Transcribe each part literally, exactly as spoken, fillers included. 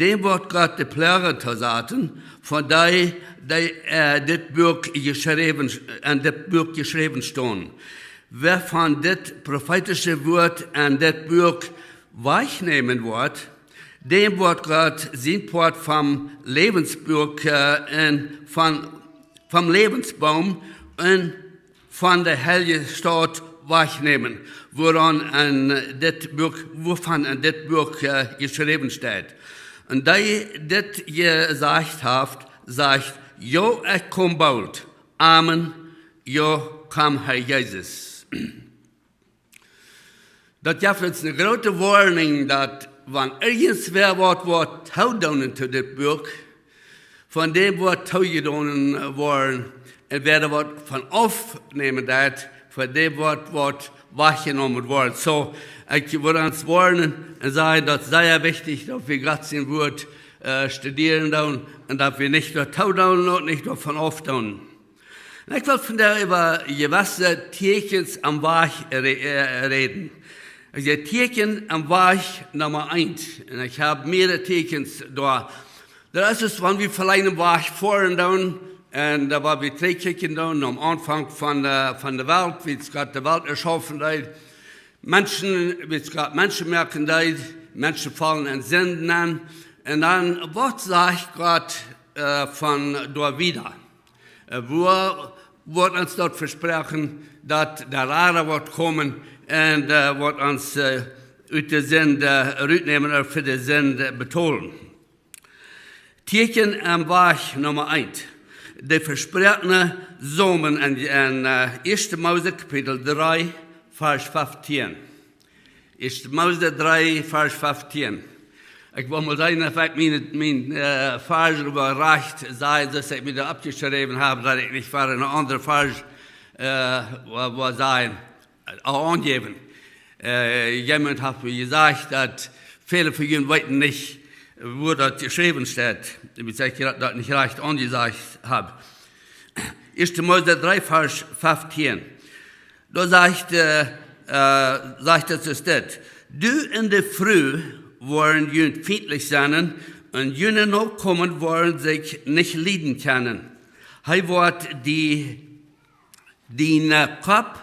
Däm woat Gott de Ploagen toosaten, von dee, dee, äh, dit Buak jeschräwen, en dit Buak jeschräwen stonen. Wäa von dit profeetische Wuat en dit Buak wajchnämen woat, däm woat Gott sien Poat vom Läwensbuak, äh, en von, vom Läwensboom en von de heilje Staut wajchnämen, wuaraun en dit Buak, wuavon en dit Buak, äh, jeschräwen steit. Un dee dit jesajcht haft, sajcht: Jo, ekj kom boolt. Amen. Jo, komm, Herr Jesus. Daut jeft ons eene groote Woarnunk, daut wan irjentwäa waut woat toodoonen to dit Buak, von däm woat toojedonen woaren, un wäa doa waut von aufnämen deit, von däm woat waut wajchjenomen woaren. Soo, ekj well ons woarnen un sajen, daut es sea wichtich, daut wie Gott sien Wuat, äh, studieren doonen un daut wie nich doa toodoonen un nich doa von aufdoonen. Un ekj well vondoag äwa jewesse Tieekjens aum Wajch re-, äh, räden. Ekj säd Tieekjen aum Wajch Numma eent. Un ekj hab mearere Tieekjens doa. Daut es, wan wie veleicht aum Wajch foaren doonen, un doa woa wie trigjkjikjen doonen aum Aunfank von de, von de Welt, wiels Gott de Welt erschaufen deed. Menschen, wiels Gott Menschen moaken deed, Menschen faulen en Sinden aun. Un dan, waut sajcht Gott, äh, von doa wieda? Äh, woo woat ons daut vesproaken, daut de Rada woat komen un, äh, woat ons, äh, ut de Sind, äh, rutnämen un fa de Sind, äh, betolen? Tieekjen aum Wajch Numma eent. De vesproakne Somen en, en, äh, Ieeschte Mose Kapitel dree, Varsch feftieen. Ieeschte Mose dree, Varsch feftieen. Ekj well mol seenen, auf ekj mien, mien, äh, Varsch äwarajcht sie, daut ekj mie doa oppjeschräwen hab, daut ekj nich wada een aundra Varsch, äh, woa, woa sajen, äh, aunjäwen. Äh, jemaunt haft mie jesajcht, daut väle von junt weeten nich, woo daut jeschräwen steit. Ekj saj, daut ekj daut nich rajcht aunjesajcht hab. Ieeschte Mose dree, Varsch feftieen. Doa sajcht, äh, äh, sajcht et soo dit: Du un de Fru woaren junt fientlich sennen, un june Nokomen woaren sikj nich lieden kjennen. Hee woat die, dien, äh, Kopp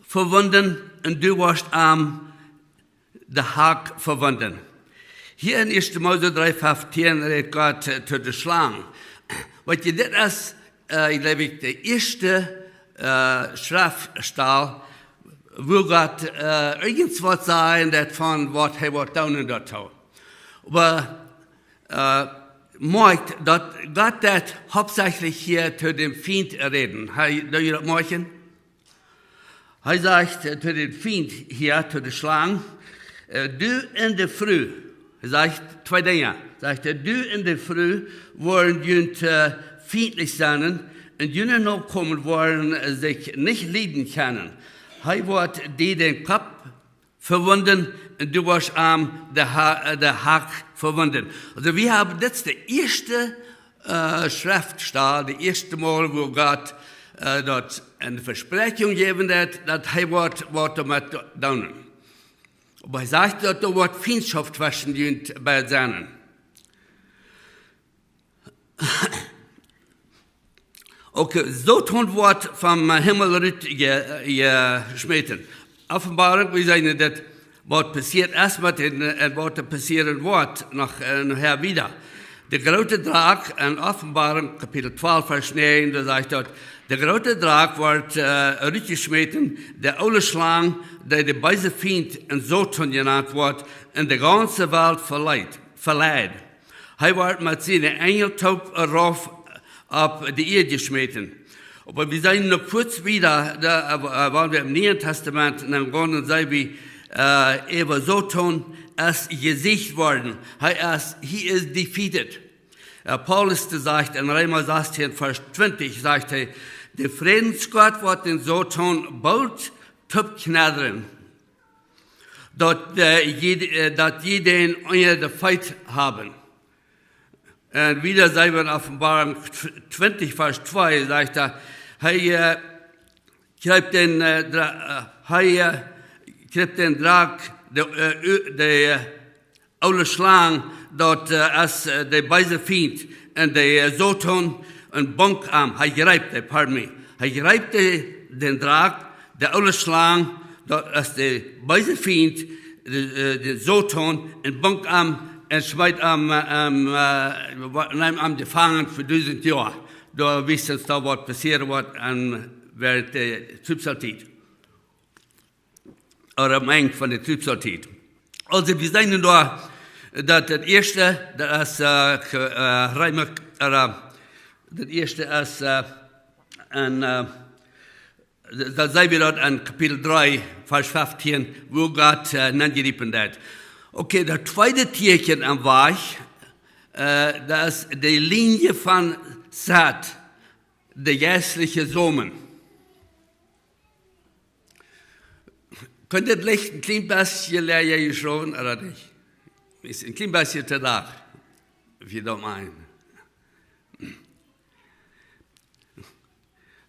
vewunden, un du woascht am de Hak vewunden. Hia en Ieeschte Mose dree feftieen rät Gott, äh, to de Schlang. Waut jie, dit es, äh, jleew ekj, de ieeschte, äh, Schreftstaul, wua Gott, äh, irjentwaut sajen deit von waut hee woat doonen doatoo. Oba, äh, moakjt daut Gott deit hauptsächlich hia to dän Fient räden. Hee, doo jie daut moakjen? Hee sajcht, äh, to dän Fient hia, to de Schlang, äh, du un de Fru, hee sajcht twee Dinja, sajcht hee, du un de Fru woaren junt, äh, fientlich sennen, un june Nokomen woaren, äh, sikj nich lieden kjennen. Hee woat die dän Kopp vewunden, un du woascht am de Ha-, äh, de Hak vewunden. Aulsoo, wie haben, dit es de ieeschte, äh, Schreftstaul, de ieeschte Mol, wua Gott, äh, daut eene Vespräakjunk jäwen deit, daut hee woat, woat doamet doonen. Oba hee sajcht, daut doa woat Fientschoft tweschen junt beid sennen. Okay, Soton woat vom Himmel rut je-, jeschmäten. Openboarunk, wie seenen daut, waut passieet es met dän, äh, waut doa passieren woat, noch, äh, nohäa wieda. De groote Drak, en Openboarunk, Kapitel twalf, Varsch näajen, doa sajcht daut: De groote Drak woat, äh, rutjeschmäten, de oole Schlang, dee de beese Fient un Soton jenant woat, un de gaunze Welt veleit, veleit. Hee woat met siene Enjel toop rauf opp de Ieed jeschmäten. Oba wie seenen noch kort wieda, doa, äh, wan wie em Nieen Tastament nengonen, dan seenen wie, äh, äwa Soton es jesieecht worden. Hee es, he is defeated. Äh, Paulus, dee sajcht en Reema sastieen, Varsch twintich, sajcht hee: De Frädensgott woat dän Soton boolt toopkjnaddren, daut, äh, jie, äh, daut jie dän unja de Feet haben. Un wieda sajcht hee en Openboarunk twintich, Varsch twee, sajcht hee, hee, äh, kjreep dän, äh, Dra-, äh, hee, äh, kjreep dän Drak, de, äh, Ü-, de, äh, oole Schlang, daut, äh, es, äh, de beese Fient un de, äh, Soton un bunk am. Hee jreep dee, pardon me. Hee jreep dee, dän Drakj, de oole Schlang, daut es de beese Fient, de, äh, de Soton, un bunk am un schmeet am, äh, am, äh, wa-, neem am jefangen fa dusent Joa. Doa wist ons daut waut passieren woat aun wäarent de Trübsaltiet. Ooda aum Enj von de Trübsaltiet. Aulsoo, wie seenen doa, daut daut ieeschte, daut es, äh, ge-, äh, Reema, ooda daut ieeschte es, äh, en, äh, daut seenen wie doa en Kapitel dree, Varsch feftieen, woo Gott, äh, nenjriepen deed. Okay, daut tweede Tieekjen aum Wajch, äh, daut es de Linie von Seth, de jeistliche Somen. Kjemt daut Licht een kjlien bät läaja jeschloten, ooda nich? Es een kjlien bät too doll, if you don't mind.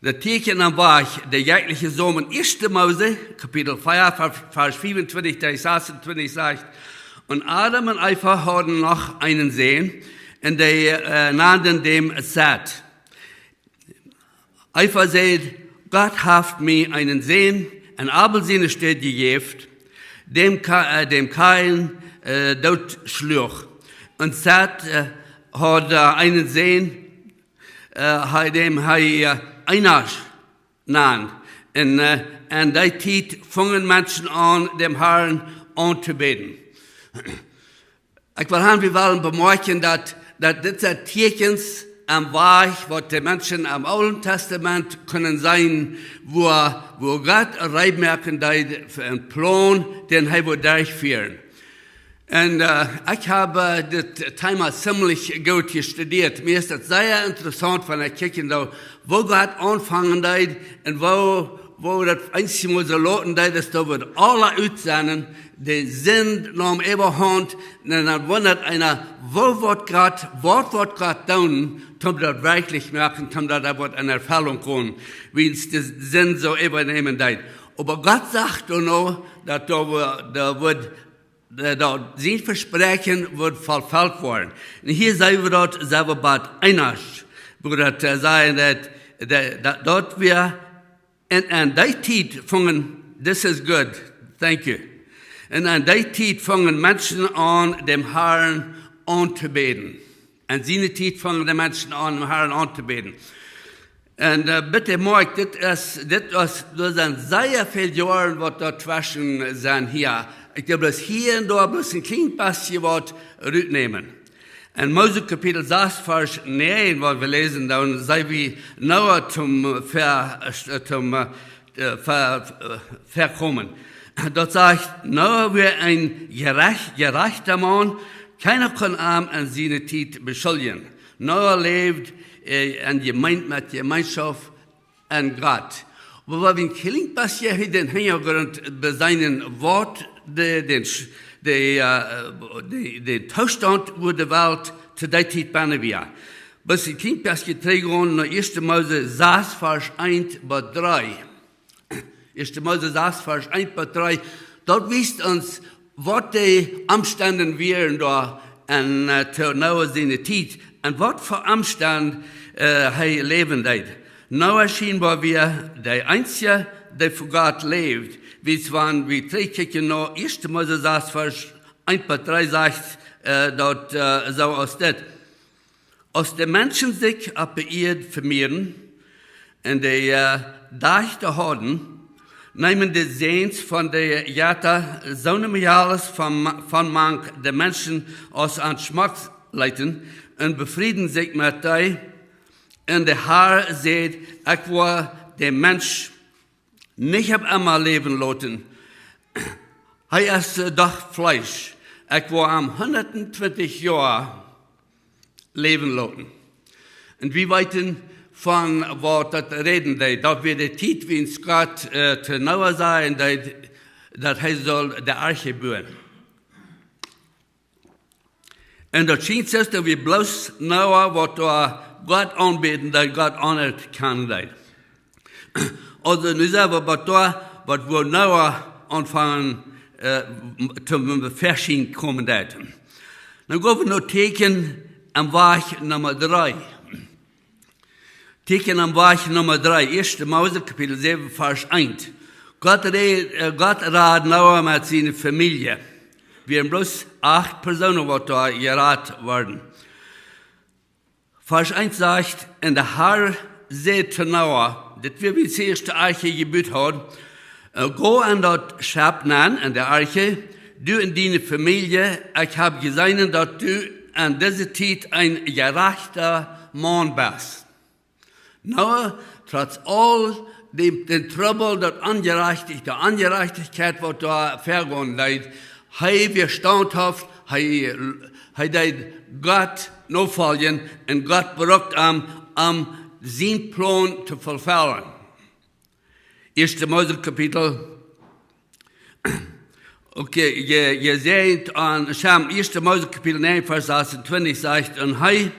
Daut Tieekjen aum Wajch, de jeistliche Somen, ieeschte Mose, Kapitel vea, Varsch, Varsch fiefuntwintich bat sasuntwintich sajcht: "Un Adam un Eva hauden noch eenen Sän, un dee, äh, nanden dän Seth." Eva säd: "Gott haft mie eenen Sän en Abel siene Städ jejäft, däm Ka-, äh, däm Kain, äh, doot schluach." Un Seth, äh, haud, äh, eenen Sän, äh, hee, däm hee, äh, Enosch nand. Un, äh, en dee Tiet fungen Menschen aun, däm Harn auntobäden. Ekj well han, wie wellen bemoakjen, daut, daut dit sent Tieekjens aum Wajch, waut de Menschen aum Oolen Tastament kunnen seenen, woo, woo Gott reed moaken deed fa eenen Plon, dän hee wudd derchfieren. Un, äh, ekj hab, äh, dit Thema ziemlich goot jestudieet. Mie es daut sea interessaunt, wan ekj kjikj, woo, woo Gott aunfangen deed un woo, woo daut eensjemol soo loten deed, daut doa wudd aula utsennen, de Sind neem äwahaunt, un dan wundat eena, woo woat Gott, waut woat Gott doonen, om daut werkjlich moaken, om daut daut woat en Erfellunk komen, wiels de Sind soo äwanämen deed. Oba Gott sach doano, daut doa wo-, doa wudd, daut, daut sien Vespräakjen wudd volfelt woaren. Un hia seenen wie daut, seenen wie bie Enosch, woo daut, äh, sajcht daut, daut, daut, daut wia En, en dee Tiet fungen, this is good, thank you. Un en dee Tiet fungen Menschen aun, däm Harn auntobäden. En siene Tiet fungen de Menschen aun, däm Harn auntobäden. Un, äh, bitte moakjt, dit es, dit es, doa sent sea väl Joaren, waut doa tweschen sent hia. Ekj well bloos hia un doa bloos een kjlien bät waut rutnämen. En Mose Kapitel sas, Varsch näajen, waut wie läsen, dan seenen wie Noah toom, äh, ver-, äh, toom, äh, ver-, äh, verkomen. Daut sajcht: "Noah wia een jerajcht-, jerajchta Maun, kjeena kunn am en siene Tiet beschuldjen." Noah läwd, äh, en Jemeent-, met Jemeenschoft en Gott. Oba wan wie een kjlien bät hia dän Hinjagrunt beseenen, waut de, dän Sch-, de, äh, de, dän Toostaunt, woo de Welt to dee Tiet bennen wia. Bloos een kjlien bät trigj gonen no ieeschte Mose sas, Varsch eent bat dree. Ieeschte Mose sas, Varsch eent bat dree. Daut wiest ons, waut de Omstend wieren doa en, äh, to Noah siene Tiet. Un waut fa Omstend, äh, hee läwen deed. Noah schienboa wia de eensja, dee fa Gott läwd. Wiels wan wie trigjkjikjen no ieeschte Mose sas, Varsch eent bat dree sajcht, äh, daut, äh, soo aus dit: "Aus de Menschen sikj opp de Ieed vemieeden un de, äh, Dajchta hauden, neemen de Säns von de Jetta soone Mejales von, von mank de Menschen aus an schmock leeten un befrieden sikj met dee. Un de Har säd: Ekj woa dän Mensch nich opp emma läwen loten. Hee es, äh, doch Fleesch. Ekj woa am hundat twintich Joa läwen loten." Un wie weeten von waut daut räden deed. Daut wia de Tiet, wiels Gott, äh, to Noah säd, daut, daut hee sull de Arche buen. Un daut schient soo, daut wia bloos Noah, waut doa Gott aunbäden deed, Gott aunerkjanen deed. Aulsoo, nu sent wie bie doa, waut woo Noah aunfangen, äh, toom Veschien komen deed. Dan go wie no Tieekjen aum Wajch Numma dree. Tieekjen aum Wajch Numma dree, Ieeschte Mose, Kapitel säwen, Varsch eent. Gott räd, äh, Gott rad Noah met siene Famielje. Wieren bloos acht Persoonen, waut doa jerat worden. Varsch eent sajcht: "Un de Herr säd to Noah", dit wia, woo see ieescht de Arche jebut haud, äh, "Go en daut Schepp nenn, en de Arche, du un diene Famielje, ekj hab jeseenen, daut du en dise Tiet een jerajchta Maun best." Noah, trotz aul dän, dän Trubbel, daut Onjerajchtichkjeit, de Onjerajchtichkjeit, waut doa väagonen deed, hee wia staunthauft, hee, hee deed Gott nofoljen un Gott brukt am, om sienen Plon to erfellen. Ieeschte Mose Kapitel. Okay, je, je seht aun Schem, Ieeschte Mose Kapitel näajen, Varsch sasuntwintich sajcht: "Un hee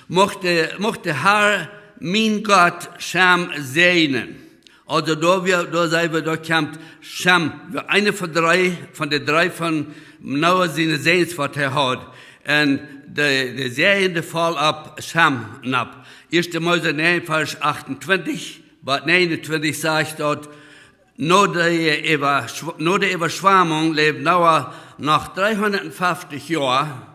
mucht de, mucht de Herr, mien Gott, Schem säajnen." Aulsoo doa wia, doa sent wie, doa kjemt Schem, wia eena von dree, von de dree von Noah siene Säns, waut hee haud. Un de, de Säajen, dee foll opp Schem nopp. Ieeschte Mose näajen, Varsch achtentwintich bat näajenuntwintich sajcht doa: "No de Äwaschw-, no de Äwaschwemmunk läwd Noah noch dreehundatfeftich Joa."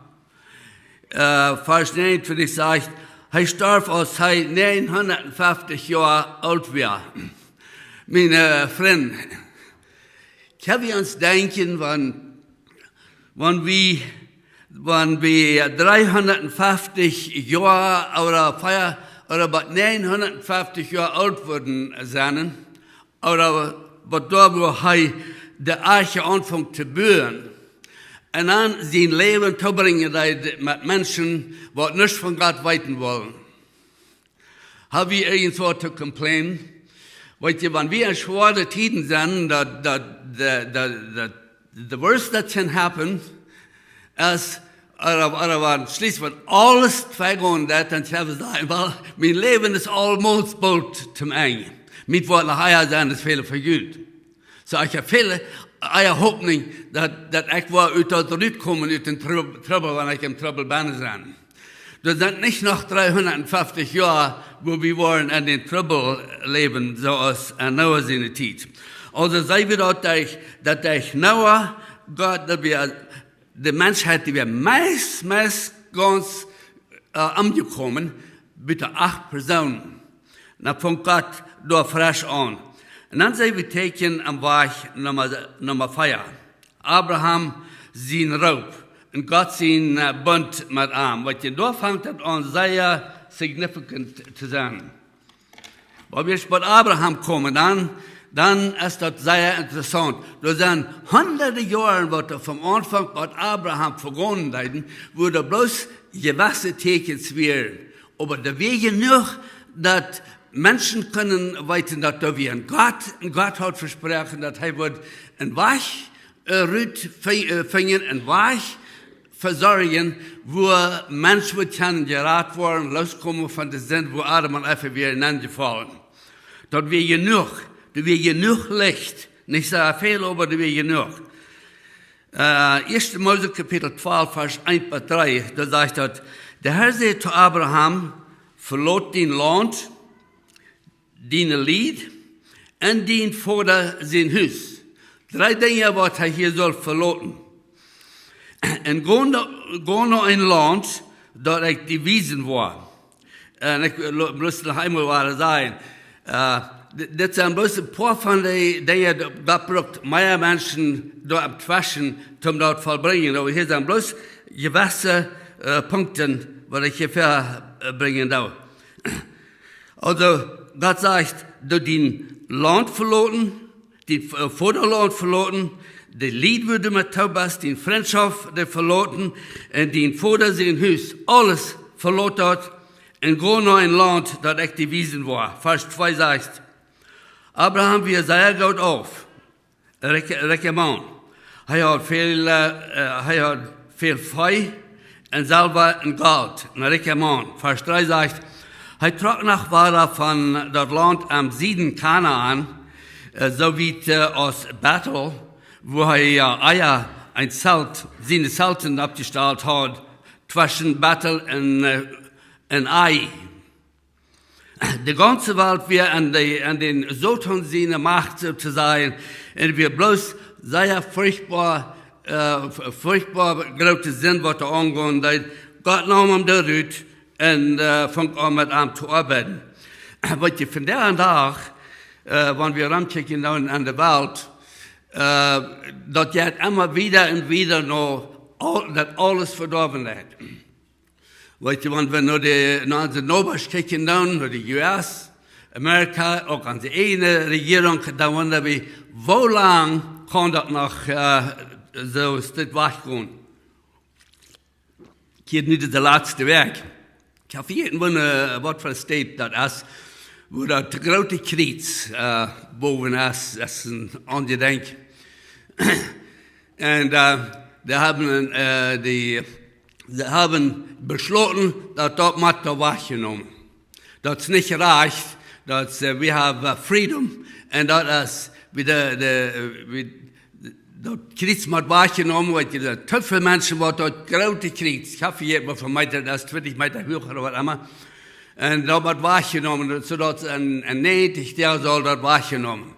Äh, Varsch näajenuntwintich sajcht: "Hee storf, aus hee negenhundatfeftich Joa oolt wia." Miene, äh, Frind, kjenn wie ons denkjen, wan, wan wie, wan wie dreehundatfeftich Joa ooda vea, ooda bat negenhundatfeftich Joa oolt wudden sennen, ooda bat doa, wua hee de Arche aunfunk to buen, un dan sien Läwen tobrinjen deed met Menschen, waut nuscht von Gott weeten wullen. Hab wie irjentwaut to complainen? Weetst, wan wie en schwoare Tieden sent, daut, daut, de, de, de, de worst that can happen es, ooda, ooda wan schließlich, wan aules twei gonen deit, dan kjenn wie sajen: "Well, mien Läwen es almost boolt tom Enj. Mie woat noch ea sennen, es väl vejäft." Soo, ekj hab väl ea Hopninj, daut, daut ekj woa ut daut rutkomen, ut dän Trub-, Trubbel, wan ekj em Trubbel bennen sie. Daut sent nich noch dreehundatfeftich Joa, wua wie woaren en dän Trubbel läwen, soo aus en Noah siene Tiet. Aulsoo seeh wie daut, daut, daut derch Noah, Gott, daut wia, de Menschheit, dee wia meist, meist gaunz, äh, omjekomen, buta acht Persoonen. Dan funk Gott doa fresch aun. Un dan seeh wie Tieekjen aum Wajch Numma, Numma vea. Abraham sien Roop un Gott sien, äh, Bunt met am. Weetst, doa fangt daut aun sea significant to sennen. Wan wie bie Abraham komen, dan, dan es daut sea interessaunt. Doa sent hundade Joaren, waut doa vom Aunfank, waut Abraham vegonen deeden, wua doa bloos jewesse Tieekjens wieren. Oba doa wia jenuach, daut Menschen kunnen weeten, daut doa wia een Gott. Un Gott haud vesproaken, daut hee wudd een Wajch, äh, rut fi-, äh, finjen, een Wajch vesorjen, wua Mensch wudd kjennen jerat woaren, loskomen von de Sind, wua Adam un Eva wieren nenjefollen. Daut wia jenuach, doa wia jenuach Licht. Nich sea väl, oba doa wia jenuach. Äh, Ieeschte Mose Kapitel twalf, Varsch eent bat dree, doa sajcht daut: "De Herr säd to Abraham: Velot dien Launt, diene Lied un dien Voda sien Hus." Dree Dinja, waut hee hia saul veloten. "Un go no, go no een Launt, daut ekj die wiesen woa." Un ekj lo-, mott noch eemol wada sajen, äh, di-, dit sent bloos een poa von de Dinja, daut Gott brukt mea Menschen doa tweschen, om daut vollbrinjen. Oba hia sent bloos jewesse, äh, Punkten, waut ekj hia väabrinjen doo. Aulsoo, Gott sajcht: "Doo dien Launt veloten, dien, äh, Voda Launt veloten, de Lied, wua du met too best, diene Frintschoft, dee veloten, un dien Voda sien Hus, aules velot daut, un go no een Launt, daut ekj die wiesen woa." Varsch twee sajcht: Abraham wia sea goot auf. Rikja, rikja Maun. Hee haud väl, äh, äh, hee haud väl Vee un Selwa un Golt. Een rikja Maun. Varsch dree sajcht: "Hee trock noch wieda von daut Launt aum Sieden Kanaan, äh, soo wiet, äh, aus Bethel, wua hee, äh, Eia een Zelt, siene Zelten oppjestalt haud, tweschen Bethel un, äh, un Ai. De gaunze Welt wia aun de, aun dän Soton siene Macht, soo to sajen, un wia bloos sea furchtboa, äh, f-, furchtboa groote Sind, waut doa aungonen deed. Gott naum am doa rut un, äh, funk aun met am to oabeiden. Waut jie vondoag, äh, wan wie romkjikjen dan aun de Welt, äh, daut jeit emma wieda un wieda no, aul-, daut aules vedoawen deit. Weet jie, wan wie no de, no onse Nobasch kjikjen dan, no de U S, Amerika, uk onse ieejne Rejierunk, dan wunda wie, woo lang kaun daut noch, äh, soo aus dit wajchgonen? Hia nu de latste Wäakj. Ekj hab hia een Wunda, äh, waut fa State daut es, wua daut groote Kjriez, äh, bowen es, daut es een Aunjedenkj. Un, äh, dee haben, äh, dee, see haben beschloten, daut daut mott wajchjenomen. Daut es nich rajcht, daut, äh, we have, äh, freedom. Un daut es, wie de, de, äh, wie, daut Kjriez mott wajchjenomen, wiels doa too väl Menschen, waut daut groote Kjriez, ekj hab hia waut von Meeta, daut es twintich Meeta huach ooda waut emma. Un daut mott wajchjenomen, soo daut en, en näajentich Doag saul daut wajchjenomen.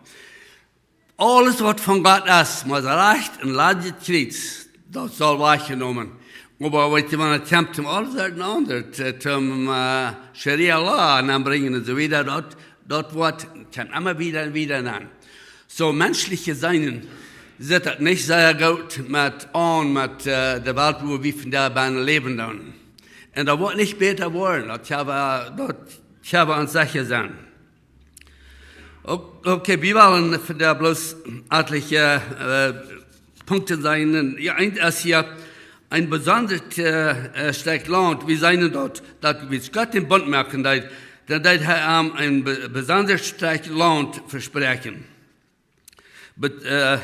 Aules waut von Gott es, mott rajcht un ladjet Kjriez, daut saul wajchjenomen. Oba weet jie, wan et kjemt om aules unjarenaunda, to, toom, äh, Sharia Law aunbrinjen un soo wieda, daut, daut woat, kjemt emma wieda un wieda aun. Soo menschlich jeseenen, sitt daut nich sea goot met aun, met, äh, de Welt, wua wie vondoag bennen läwen dan. Un daut woat nich bäta woaren, daut kjenn wie, daut kjenn wie ons secha sennen. Ok-, okay, wie wellen vondoag bloos atelje, äh, Punkten seenen. Un jo, eent es hia een besondret, äh, äh, Stekj Launt. Wie seenen daut, daut wiels Gott dän Bunt moaken deed, dan deed hee am een be-, besondret Stekj Launt vespräakjen. Bet-, äh,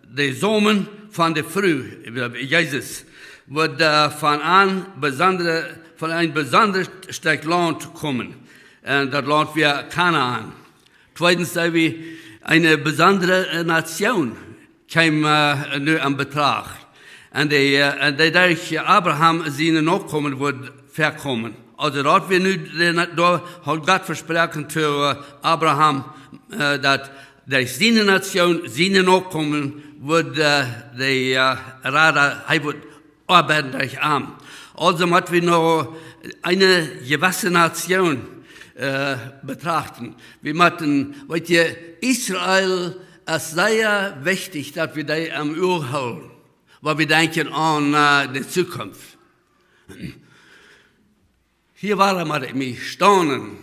de Somen von de Fru, äh, Jesus, woat, äh, von een besondret, von een besondret Stekj Launt komen. Un daut Launt wia Kanaan. Tweedens, see wie eene besondre, äh, Nation kjeem, äh, nu aun Betracht. Un dee, äh, un dee derch Abraham siene Nokomen wudd väakomen. Aulsoo daut wia nu, de, doa haud Gott vesproaken to, äh, Abraham, äh, daut derch siene Nation, siene Nokomen, wudd, äh, de, äh, Rada, hee wudd oabeiden derch am. Aulsoo mott wie nu eene jewesse Nation, äh, betrachten. Wie motten, weet jie, Israel es sea wichtich, daut wie dee em Uag hoolen, wan wie denkjen aun, äh, de Zukunft. Hia wia et mie staunent,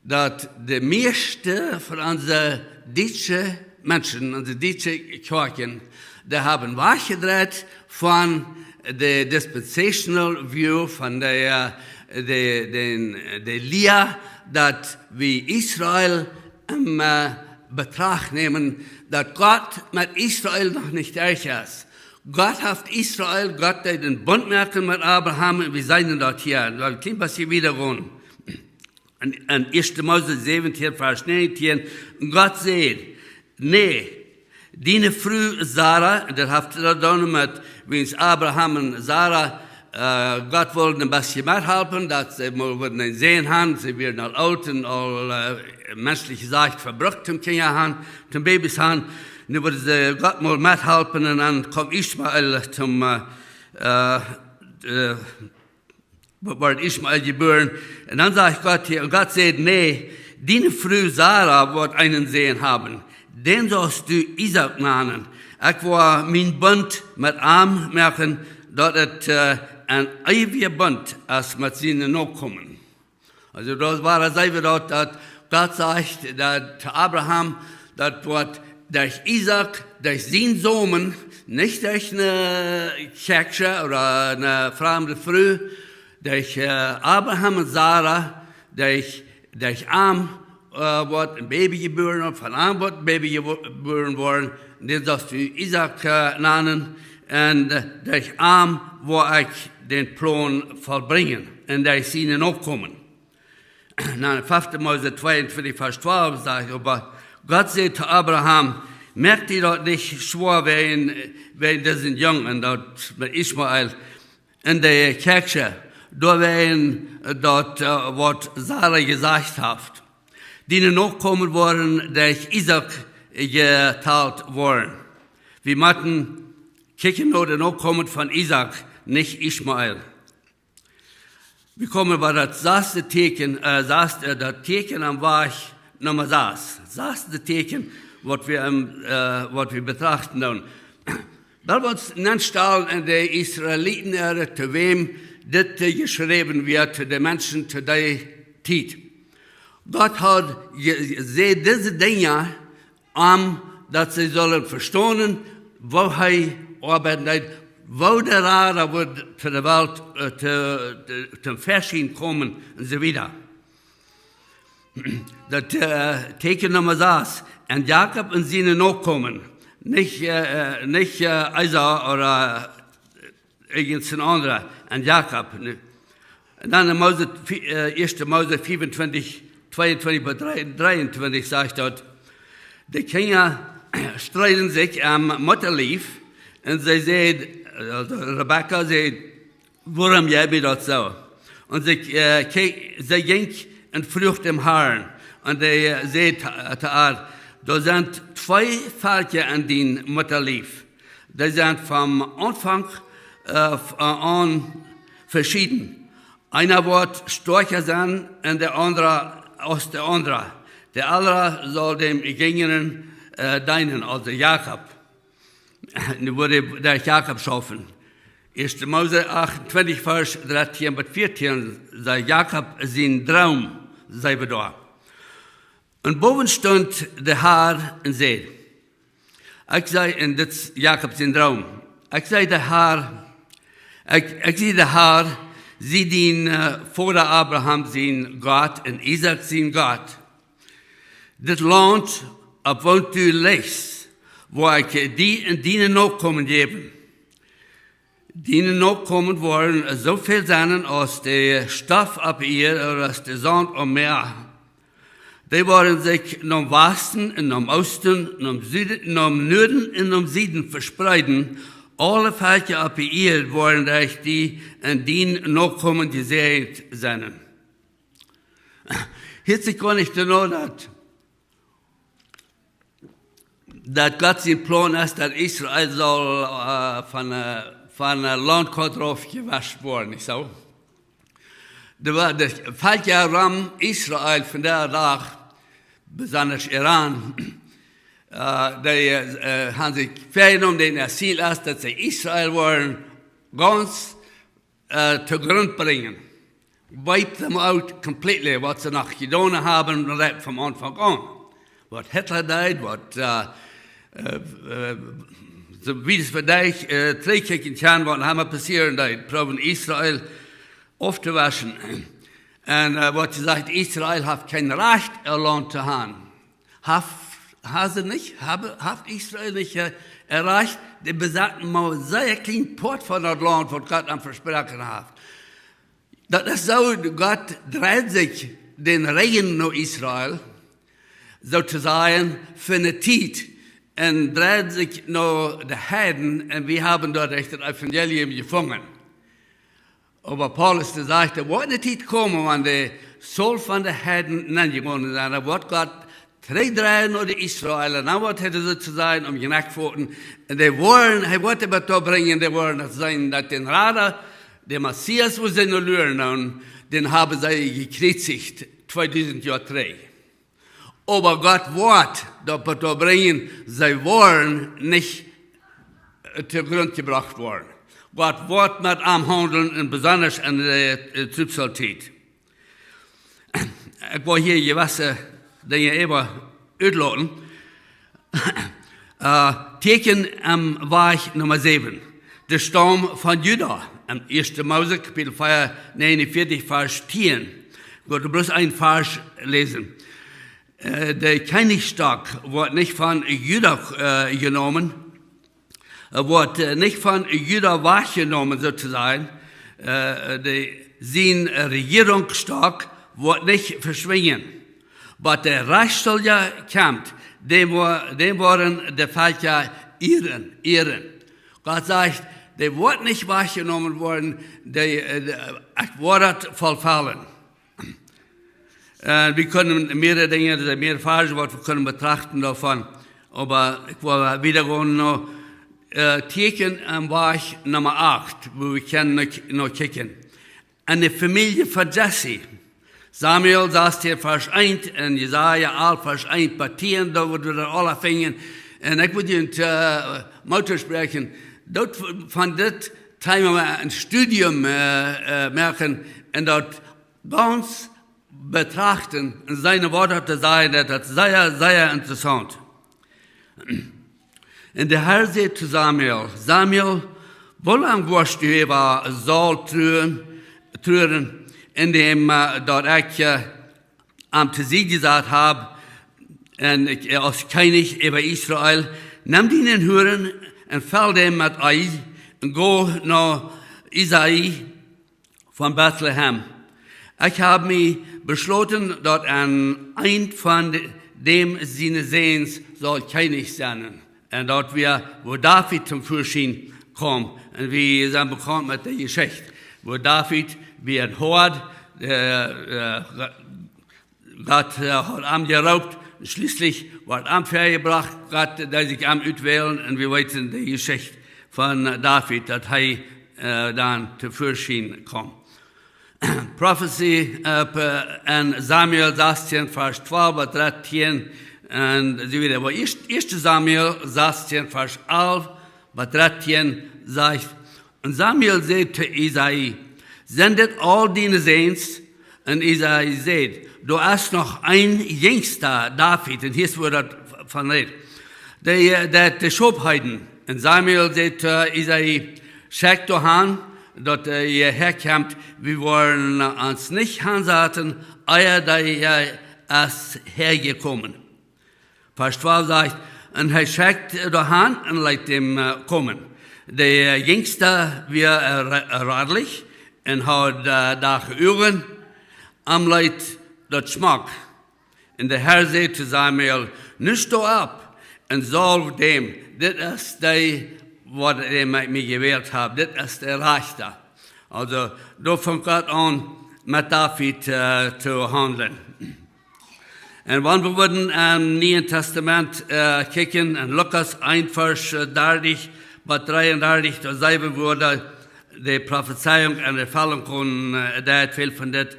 daut de mieeschte von onse dietsche Menschen, onse dietsche Kjoakjen, dee haben wajchjedreit von de dispensational view, von de, äh, de, dän, de Lia, daut wie Israel em, äh, Betracht nämen, daut Gott met Israel noch nich derch es. Gott haft Israel, Gott deed dän Bunt moaken met Abraham, un wie seenen daut hia, wie kjennen bat hia wieda gonen. En, en Ieeschte Mose säwentieen, Varsch näajentieen, Gott säd: "Nä, diene Fru Sara", daut haft to doonen met, wiels Abraham un Sara, äh, Gott wull een bät methalpen, daut see mol wudden een Sän han, see wieren aul oolt un aul, äh, menschlich jesajcht vebrukt toom Kjinja han, toom Babys han. Nu wudd see Gott mol methalpen un dan kjeem Ismael toom, äh, äh, äh, wort Ismael jebuaren. Un dan sajcht Gott hia, un Gott säd: "Nä, diene Fru Sara woat eenen Sän haben. Dän saust du Isaak nanen. Ekj woa mienen Bunt met am moaken, daut et, äh, een eewja Bunt es met siene Nokomen." Aulsoo, daut wia, see wie daut, daut Gott sajcht, daut to Abraham, daut woat derch Isaak, derch sienen Somen, nich derch eene Kjäakjsche ooda eene framde Fru, derch, äh, Abraham un Sara, derch, derch am, äh, woat een Baby jebuaren, un von am woat een Baby jebu-, jebuaren woaren, dän saust du Isaak, äh, nanen, un, äh, derch am woa ekj dän Plon vollbrinjen, un derch siene Nokomen. Na, fefte Mose tweeuntwintich, Varsch twalf sajcht: "Oba Gott säd to Abraham: Moakt die daut nich schwoa wäajen, wäajen disen Jung, daut met Ismael en de Kjäakjsche, doawäajen daut, äh, waut Sara jesajcht haft. Diene Nokomen woaren derch Isaak jetalt woaren. Wie motten kjikjen no de Nokomen von Isaak, nich Ismael. Wie komen bie daut sasde Tieekjen, äh, sasde, äh, daut Tieekjen aum Wajch Numma sas. Sasde Tieekjen, waut wie, ähm, äh, waut wie betrachten doonen. Lot ons nenstalen en de Israeliten äare, to wäm dit, äh, jeschräwen wort, to de Menschen to dee Tiet. Gott haud je-, je-, säd dise Dinja, om daut see sullen vestonen, woo hee oabeiden deed, woo de Rada wudd to de Welt, äh, to, to, toom Väaschien komen un soo wieda. Daut, äh, Tieekjen Numma sas. En Jakob un siene Nokomen. Nich, äh, äh, nich, äh, Esau ooda irjent een aundra. En Jakob, nä. Un dan en Mose, vi-, äh, Ieeschte Mose vea un twintich, twee un twintich bat dree, dree un twintich sajcht daut: De Kjinja streeden sikj aum Muttalief un see säd, äh, Rebekka säd: Wuarom jeit mie daut soo? Un see, äh, kjikj, see jinkj un fruach dän Harn. Un hee, äh, säd to, to äa: Doa sent twee Velkja en dien Muttalief. Dee sent vom Aunfank, äh, f-, äh, aun veschieden. Eena woat stoakja sennen un de aundra aus de aundra. De eldra saul däm jinjren, äh, deenen, aulsoo Jakob. Nu wudd hee doa Jakob schaufen. Ieeschte Mose achtuntwintich, Varsch dartieen bat vieetieen, sajcht Jakob sien Droom, see wie doa. Un bowen stunt de Har un säd, ekj saj, en dit es Jakob sien Droom, ekj saj de Har, ekj, ekj saj de Har, sie dien, äh, Voda Abraham sien Gott un Isaak sien Gott. Dit Launt, opp waut du lichst, woa ekj die un diene Nokomen jäwen. Diene Nokomen woaren soo väl sennen aus de Stoff opp Ieed ooda aus de Saunt aum Mäa. Dee woaren sikj nom Wasten un nom Oosten, nom Suden, nom Nuaden un nom Sieden vespreeden. Aule Velkja opp Ieed woaren derch die un dien Nokomen jesäajent sennen. Hieet sikj goa nich doano, daut daut Gott sien Plon es, daut Israel saul, äh, von, äh, von, äh, Launt Gott rauf jewascht woaren, nich soo? De, de Velkja rom Israel vondoag, besonda Iran, äh, dee, äh, haben sikj väajenomen, dän Ziel es, daut see Israel woaren gaunz äh, to Grunt brinjen. Wipe them out completely, waut see noch jedonen haben, rajcht vom Aunfank aun. Waut Hitler deed, waut, äh, äh, äh, soo wiet aus wie daut, äh, trigjkjikjen kjennen, waut noch emma passieren deed, proowen Israel auftowaschen. Un, äh, waut jesajcht, Israel haft kjeen Rajcht, äa Launt to haben. Haft, haben see nich, haben, haft Israel nich, äh, erreicht, dee besaten mau sea kjlien Poat von daut Launt, waut Gott an vesproaken haft. Daut es soo, Gott dreid sikj dän Rigjen no Israel, soo to sajen, fa ne Tiet, un dreid sikj no de Heiden, un wie haben doa daut Evangelium jefungen. Oba Paulus, dee sajcht, doa woat ne Tiet komen, wan de Saul von de Heiden nenjegonen sent. Dan woat Gott trigjdreien no de Israel. Dan woat hee soo to sajen om Jnekjfoten. Un dee woaren, hee woat dee doatoo brinjen, dee woaren daut seenen, daut dän Rada, de Messias, wua see no luren doonen, dän haben see jekjriezicht tweedusent Joa trigj. Oba Gott woat daut doatoo brinjen, see woaren nich, äh, to Grunt jebrocht woaren. Gott woat met am haundlen un besonda en de, äh, Trübsaltiet. Ekj well hia jewesse Dinja äwa utloten. Äh, Tieekjen aum Wajch Numma säwen. De Staum von Juda. En Ieeschte Mose, Kapitel vea, näajenunvieetich, Varsch tieen. Ekj well bloos een Varsch läsen. Äh, de Kjennichsstock woat nich von Juda, äh, jenomen. Äh, woat, äh, nich von Juda wajchjenomen, soo to sajen. Äh, de, sien Rejierungsstock woat nich veschwinjen. Bat de Rechta kjemt, dän wo-, dän woaren de Velkja ieren, ieren. Gott sajcht, dee woat nich wajchjenomen woaren, dee, äh, ekj woa daut vollfellen. Äh, wie kjennen mearere Dinja, doa sent mearere Varschen, waut wie kjennen betrachten doavon. Oba ekj well wieda gonen no, äh, Tieekjen aum Wajch Numma acht, wua wie kjennen no, no kjikjen. Enne Famielje von Jesse. Samuel sastieen Varsch eent un Jesaja alf Varsch eent bat tieen, doa woa wie daut aula finjen. Un ekj well junt, äh, Moot toospräakjen, daut von dit Thema een Studium, äh, äh, moaken un daut gaunz betrachten un seenen waut to sajen, daut es sea, sea interessaunt. Un de Herr säd to Samuel: Samuel, woo lang woascht du äwa Saul truaren, truaren, en däm, äh, daut ekj, äh, am to Sied jesat hab, un ekj, äh, aus Kjennich äwa Israel? Nem dienen Huren un fell dän met Ei un go no Isai von Betlehem. Ekj hab mie beschloten, daut een, eent von de-, däm siene Säns saul Kjennich sennen. Un daut wia, wua David toom Väaschien kjeem. Un wie sent bekaunt met de Jeschicht, wua David wia een Hoad, äh, äh, Gott, äh, haud am jeroopt, schlieslich wort am väajebrocht, Gott, dee sikj am utwälen, un wie weeten de Jeschicht von David, daut hee, äh, dan toom Väaschien kjeem. Prophecy, äh, pe-, en Samuel sastieen Varsch twalf bat dartieen, un soo wieda. Oba ieescht, ieeschte Samuel sastieen Varsch alf bat dartieen sajcht: Un Samuel säd to Isai: Sent dit aul diene Säns? Un Isai säd: Doa es noch een jinjsta, David. Un hia es wua daut von rät. Dee, äh, dee, dee Schopheiden. Un Samuel säd to Isai: Schekj doa han, daut, äh, hee häakjemt, wie woaren, äh, ons nich hansaten, ea dee, äh, es häajekomen. Varsch twalf sajcht: Un hee schekjt doa han un leet däm, äh, komen. De, äh, jinjsta wia, äh, ra-, radlich un haud, äh, dach Uagen, am leet daut schmock. Un de Herr säd to Samuel: Nu sto opp un saulw däm, dit es dee, waut ekj mie jewält hab, dit es de Rajchta. Aulsoo, doa funk Gott aun met David, äh, to haundlen. Un wan wie wudden em Nieen Tastament, äh, kjikjen, en Lukas eent Varsch, äh, dartich bat dreeundartich, doa seenen wie, wua de Profezeiunk en Erfellunk kjeem, äh, daut väl von dit,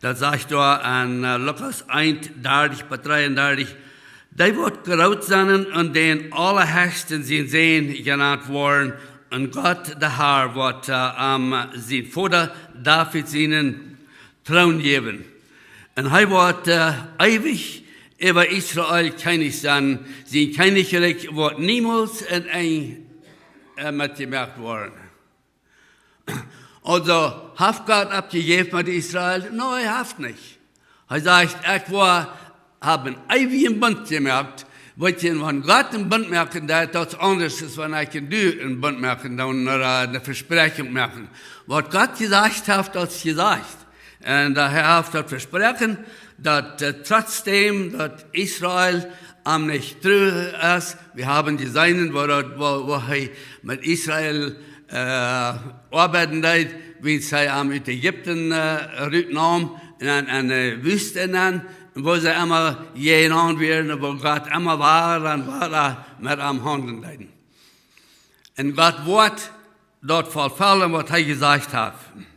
daut sajcht doa en, äh, Lukas eent dartich bat dreeundartich: Dee woat groot sennen un dän Aulahechsten sien Sän jenant woaren, un Gott, de Herr, woat, äh, am sien Voda David sienen Troon jäwen. Un hee woat, äh, eewich äwa Israel Kjennich sennen. Sien Kjennichrikj woat niemols een Enj, äh, met jemoakt woaren. Aulsoo, haft Gott oppjejäft met Israel? Nä, hee haft nich. Hee sajcht: Ekj woa, hab een eewjen Bunt jemoakt. Weetst, wan Gott een Bunt moaken deit, daut es aundasch aus wan ekj un du een Bunt moaken, dan, äh, eene Vespräakjunk moaken. Waut Gott jesajcht haft, daut es jesajcht. Un, äh, hee haft daut vesproaken, daut, äh, trotzdäm daut Israel am nich tru es, wie haben jeseenen, woo daut, woo, woo hee met Israel, äh, oabeiden deed, wiels hee am ut Ägipten, äh, rutnaum un en, en de Wüste nenn, un woo see emma jäajenaun wieren, un woo Gott emma wada un wada met am haundlen deed. Un Gott woat daut vollfellen, waut hee jesajcht haft.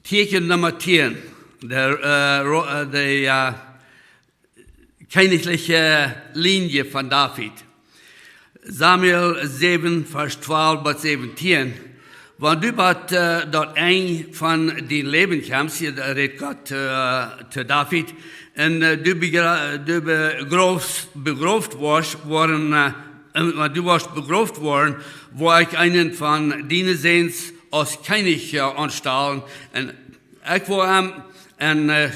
Tieekjen Numma tieen, de, äh, ro-, äh, de, äh, kjennichliche Linie von David. Samuel säwen, Varsch twalf bat säwentieen. Wan du bat, äh, daut Enj von dien Läwen kjemst, hia rät Gott, äh, to David, un, äh, du begra-, du begroofst, begroft woascht woaren, äh, un wan du woascht begroft woaren, woa ekj eenen von diene Säns aus Kjennich, äh, aunstalen, un ekj woa am een, äh,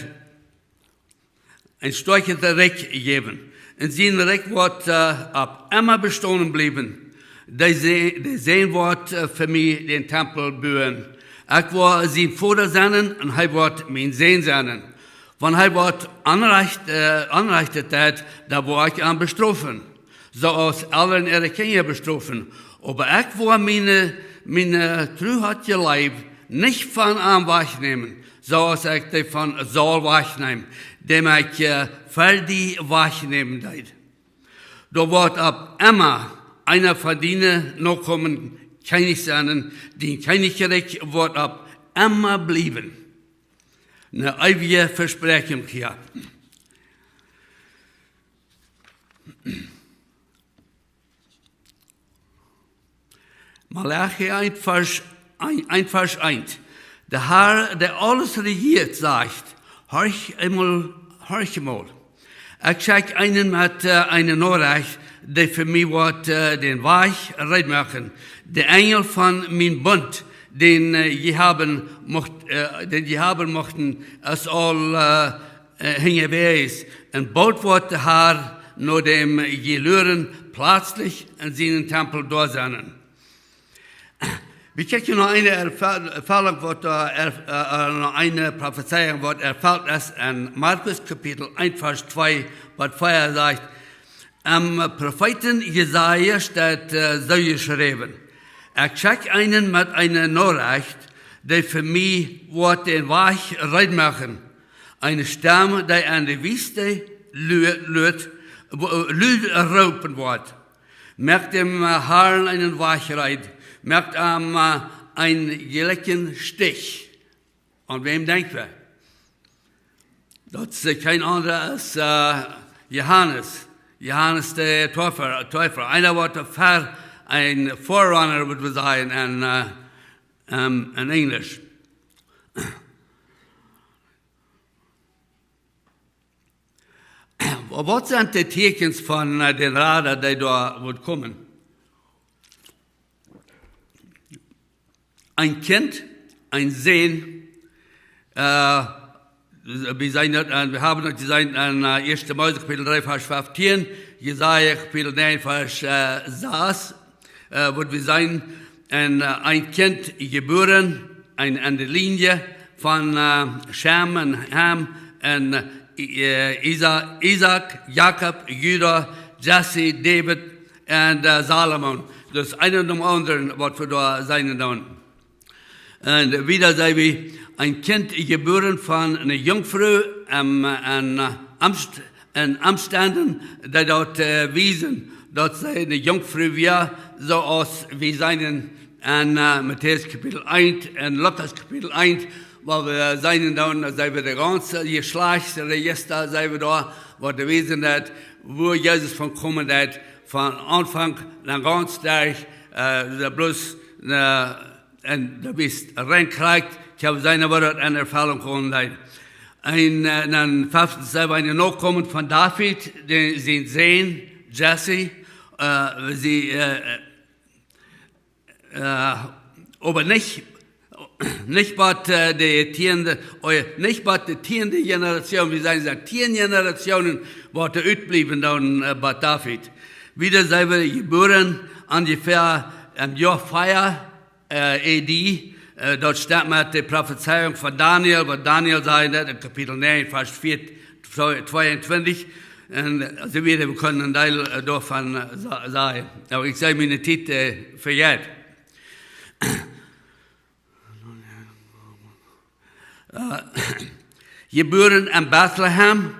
een stoakjet Rikj jäwen. Un sien Rikj woat, äh, opp emma bestonen bliewen. Dee Sä-, dee Sän woat, äh, fa mie dän Tempel buen. Ekj woa sien Voda sennen un hee woat mien Sän sennen. Wan hee waut onrajcht, äh, onrajcht deit, dan woa ekj am bestrofen, soo aus Elren äare Kjinja bestrofen. Oba ekj woa miene, miene Tru haft jeleeft, nich von am wajchnämen, soo aus ekj dee von Saul wajchneem, däm ekj, äh, fa die wajchnämen deed. Doa woat opp emma eena von diene Nokomen Kjennich sennen, dien Kjennichrikj woat opp emma bliewen. Eene eewje Vespräakjunk hia. Maleachi eent Varsch, eent, eent Varsch eent. De Herr, dee aules rejieet, sajcht: Horch emol, horch emol. Ekj schekj eenen met, äh, eene Norecht, dee fa mie woat, äh, dän Wajch reed moaken. De Enjel von mien Bunt, dän, äh, jie haben mucht, äh, dän jie haben muchten, es aul, äh, äh, hinjawäajes. Un boolt woat de Herr no däm jie luren pletslich en sienen Tempel doa sennen. Wie kjikjen no eene Erfa-, Erfoarunk, waut doa erf-, äh, äh, no eene Profezeiunk, waut erfelt es en Markus Kapitel eent, Varsch twee, waut väa sajcht: Em Profeeten Jesaja steit, äh, soo jeschräwen: Ekj schekj eenen met eene Norecht, dee fa mie woat dän Wajch reed moaken. Eene Stemm, dee en de Wiest lu-, luat, wo-, lud roopen woat: Moakt däm, äh, Herrn eenen Wajch reed, moakt am, äh, eenen jlikjen Stich. Aun wäm denkj wie? Daut es, äh, kjeen aundra aus, äh, Johanes. Johanes de Täufer, Täufer. Eena waut de Ver-, een forerunner, wudd wie sajen en, äh, ähm, en Enjlisch. Waut sent de Tieekjens von, äh, dän Rada, dee doa woat komen? Een Kjint, een Sän, äh, wie seenen daut, äh, wie haben daut jeseenen en, äh, ieeschte Mose Kapitel dree, Varsch feftieen, Jesaja Kapitel näajen, Varsch, äh, sas, äh, woat wie seenen, un, äh, een Kjint jebuaren, een, en de Linie von, äh, Shem un Ham un, äh, Isa-, Isaak, Jakob, Juda, Jesse, David un, äh, Salomo. Daut es eena nom aundren, waut wie doa seenen doonen. Un wieda sent wie, een Kjint jebuaren von eene Junkfru, ähm, en, äh, Omst-, en Omstenden, dee daut, äh, wiesen, daut see eene Junkfru wia, soo aus wie seenen en, äh, Matäus Kapitel eent un Lukas Kapitel eent, wua wie seenen dan, daut see wie de gaunze Jeschlajchtsrejista, see wie doa, waut de Wiesen daut, wua Jesus von komen deed, von Aunfank aun gaunz derch, äh, de bloos, äh, un de Wiest rein kjrieech, ekj hab seenen, woo daut en Erfoarunk komen deed. Un, äh, dan feftens, see wie een Nokomen von David, de, sien Sän, Jesse, äh, see, äh, äh, oba nich, nich bie, äh, de tieende, oh jo, nich bie de tieende Generation, wie seenen, sent tieen Generationen, waut doa utbliewen dan, äh, bie David. Wieda sent wie jebuaren, onjefäa em Joa vea, äh, A D, äh, daut stemt met de Profezeiunk von Daniel, waut Daniel säd en Kapitel näajen, Varsch vea, twee-, tweeuntwintich. Un, äh, soo wieda, wie kjennen een Deel, äh, doavon, äh, sa-, sajen. Oba ekj sie miene Tiet, äh, vejeit. Äh, jebuaren en Bethlehem,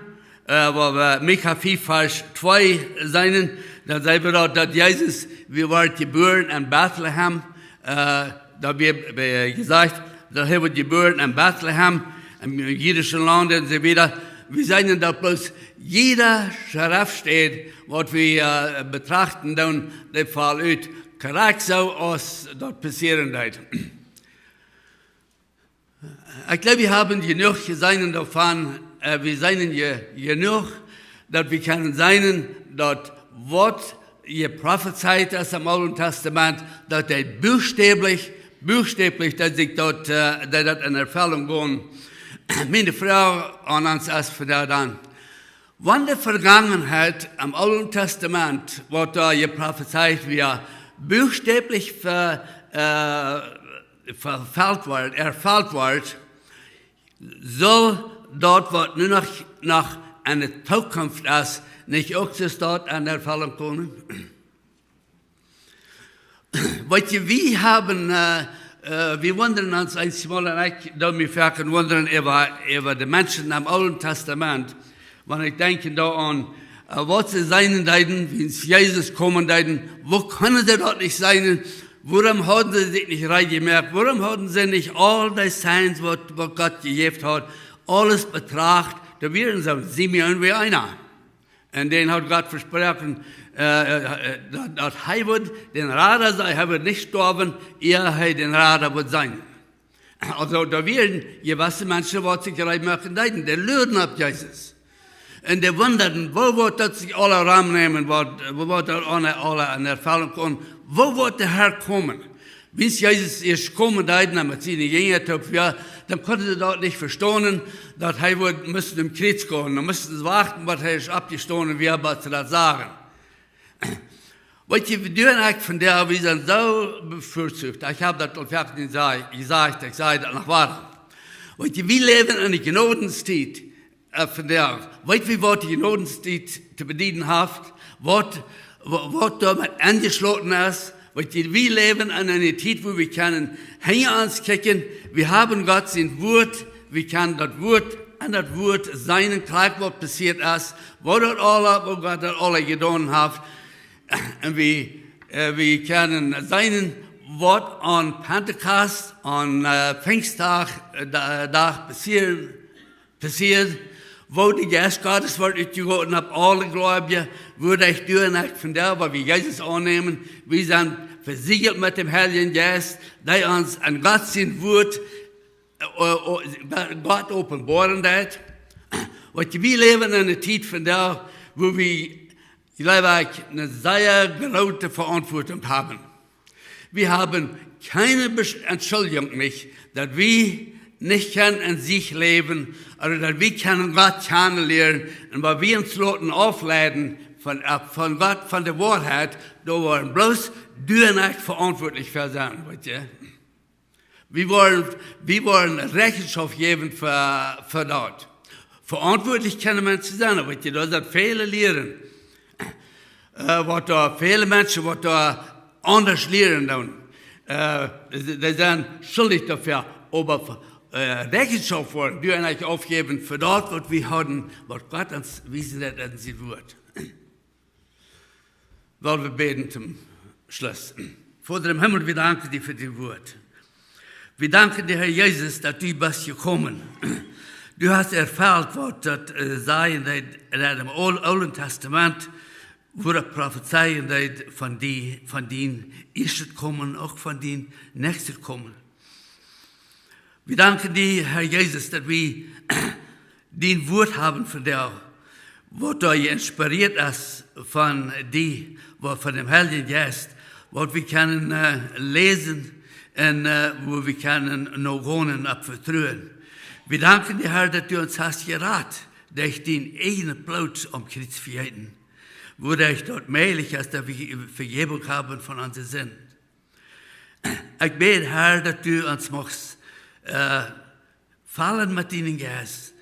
äh, wua wie Micha fiew Varsch twee seenen, dan seenen wie doa, daut Jesus, hee woat jebuaren en Bethlehem, äh, daut woat, äh, jesajcht, daut hee woat jebuaren en Bethlehem, em jüdischen Launt un soo wieda. Wie seenen daut bloos jiede Schreftstäd, waut wie, äh, betrachten doonen, dee felt ut, krakjt soo aus daut passieren deed. Ekj jleew, wie haben jenuach jeseenen doavon, äh, wie seenen je-, jenuach, daut wie kjennen seenen, daut waut jeprofezeit es em Oolen Tastament, daut dee buchstäblich, buchstäblich, daut sikj daut, äh, daut daut en Erfoarunk kjemt. Miene Froag aun ons es vondoag dan: Wan de Vegangenheit em Oolen Tastament, waut doa jeprofezeit wia, buchstäblich ver-, äh, erfelt woat, erfelt woat, saul daut, waut nu noch, noch aun de Tookunft es, nich uk soo staut aun de Erfellunk komen? Weet jie, wie haben, äh, äh, wie wundren ons eenjemol, un ekj doo mie foaken wundren äwa, äwa de Menschen em Oolen Tastament. Wan ekj denkj doaraun, äh, waut see seenen deeden, wiels Jesus komen deeden, woo kunnen see daut nich seenen? Wuarom hauden see sikj nich rein jemoakt? Wuarom hauden see nich aul dee Signs, waut, waut Gott jejäft haud, aules betracht? Doa wieren soo Simeon wia eena. Un dän haud Gott vesproaken, äh, äh, äh, daut, daut hee wudd dän Rada sennen, hee wudd nich stoawen, ea hee dän Rada wudd seenen. Aulsoo, doa wieren jewesse Menschen, waut sikj rein moaken deeden, dee luaden opp Jesus. Un dee wundaden, woo woat daut sikj aula romnämen, waut, woo woat daut aula, aula en Erfellunk komen, woo woat de Herr komen? Wiels Jesus ieescht komen deed, un met siene Jinja toop wia, dan kunnen see daut nich vestonen, daut hee wudd, must aum Kjriez gonen. Dan musten see wachten, bat hee es oppjestonen wia, bat see daut sagen. Weet jie, wie doonen eejentlich von dee, wie sent soo bevorzucht. Ekj hab daut aul foaken jesajcht, jesajcht, ekj saj daut noch wada. Weet jie, wie läwen en de Jnodentiet, äh, von dee. Weet jie, waut de Jnodentiet to bedieden haft? Waut, wa-, waut doa met enjeschloten es? Weet jie, wie läwen en eene Tiet, wua wie kjennen hinja ons kjikjen. Wie haben Gott sien Wuat. Wie kjennen daut Wuat, en daut Wuat seenen, krakjt waut passieet es, waut daut aula, waut Gott daut aula jedonen haft. Un wie, äh, wie kjennen seenen, waut aun Pentekost, aun, äh, Pinjstdach, äh, Da-, Dach passieren, passieet, woo de Jeist Gottes wort utjegoten opp aule Gleubje, woo ekj doo un ekj von dee, wua wie Jesus aunnämen, wie sent vesieejelt met däm Heiljen Jeist, dee ons en Gott sien Wuat, äh, äh, Gott openboaren deed. Weet jie, wie läwen en eene Tiet von dee, wua wie, jleew ekj, eene sea groote Veauntwuatunk haben. Wie haben kjeene Besch-, Entschuldjunk nich, daut wie nich kjennen en Siech läwen, ooda daut wie kjennen Gott kjanen lieren, un wua wie ons loten aufleiden von, äh, von Gott, von de Woarheit, doa woaren bloos du un ekj veauntwuatlich fa sennen, weet jie. Wie woaren, wie woaren Rechenschoft jäwen fa, fa daut. Veauntwuatlich kjennen Menschen sennen, oba weet jie, doa sent väle Lieren, äh, waut doa, väle Menschen, waut doa aundasch lieren doonen. Äh, dee, dee sent schuldich doafäa, oba, äh, Rechenschoft woaren, dee wie eejentlich aufjäwen fa daut, waut wie hauden, waut Gott ons wiesen deed en sien Wuat. Lot ons bäden toom Schluss. Voda em Himmel, wie danken die fa dien Wuat. Wie danken die, Herr Jesus, daut du best jekomen. Du hast erfelt, waut daut, äh, sajen deed en däm Ool-, Oolen Tastament, wua daut profezeien deed von die, von dien ieeschtet Komen, uk von dien näakjstet Komen. Wie danken die, Herr Jesus, daut wie dien Wuat haben vondoag, waut doa jeinspirieet es von die, waut von däm Heiljen Jeist, waut wie kjennen, äh, läsen un, äh, wua wie kjennen no gonen opp vetruen. Wie danken die, Herr, daut du ons hast jerat, derch dien eejnet Bloot aum Kjriez vejeeten, wua daut mäajlich es, daut wie Vejäwunk haben von onse Sind. Ekj bäd, Herr, daut du ons muchst, äh, fellen met dienen Jeist.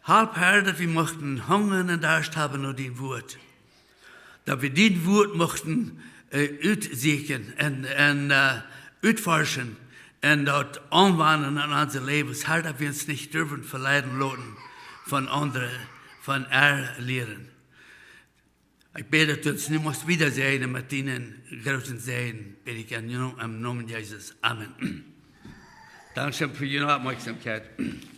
Help, Herr, daut wie muchten Hunga un Darscht haben no dien Wuat. Daut wie dien Wuat muchten, äh, utsieekjen un, un, äh, utforschen un daut aunwenjen en onse Läwes. Herr, daut wie ons nich derwen veleiden loten von aundre, von äa Lieren. Ekj bäd, daut du ons nu muchst wieda säajnen met dienen grooten Säajen, bäd ekj en, em Nomen Jesus. Amen. Dankscheen fa june Oppmoakjsomkjeit.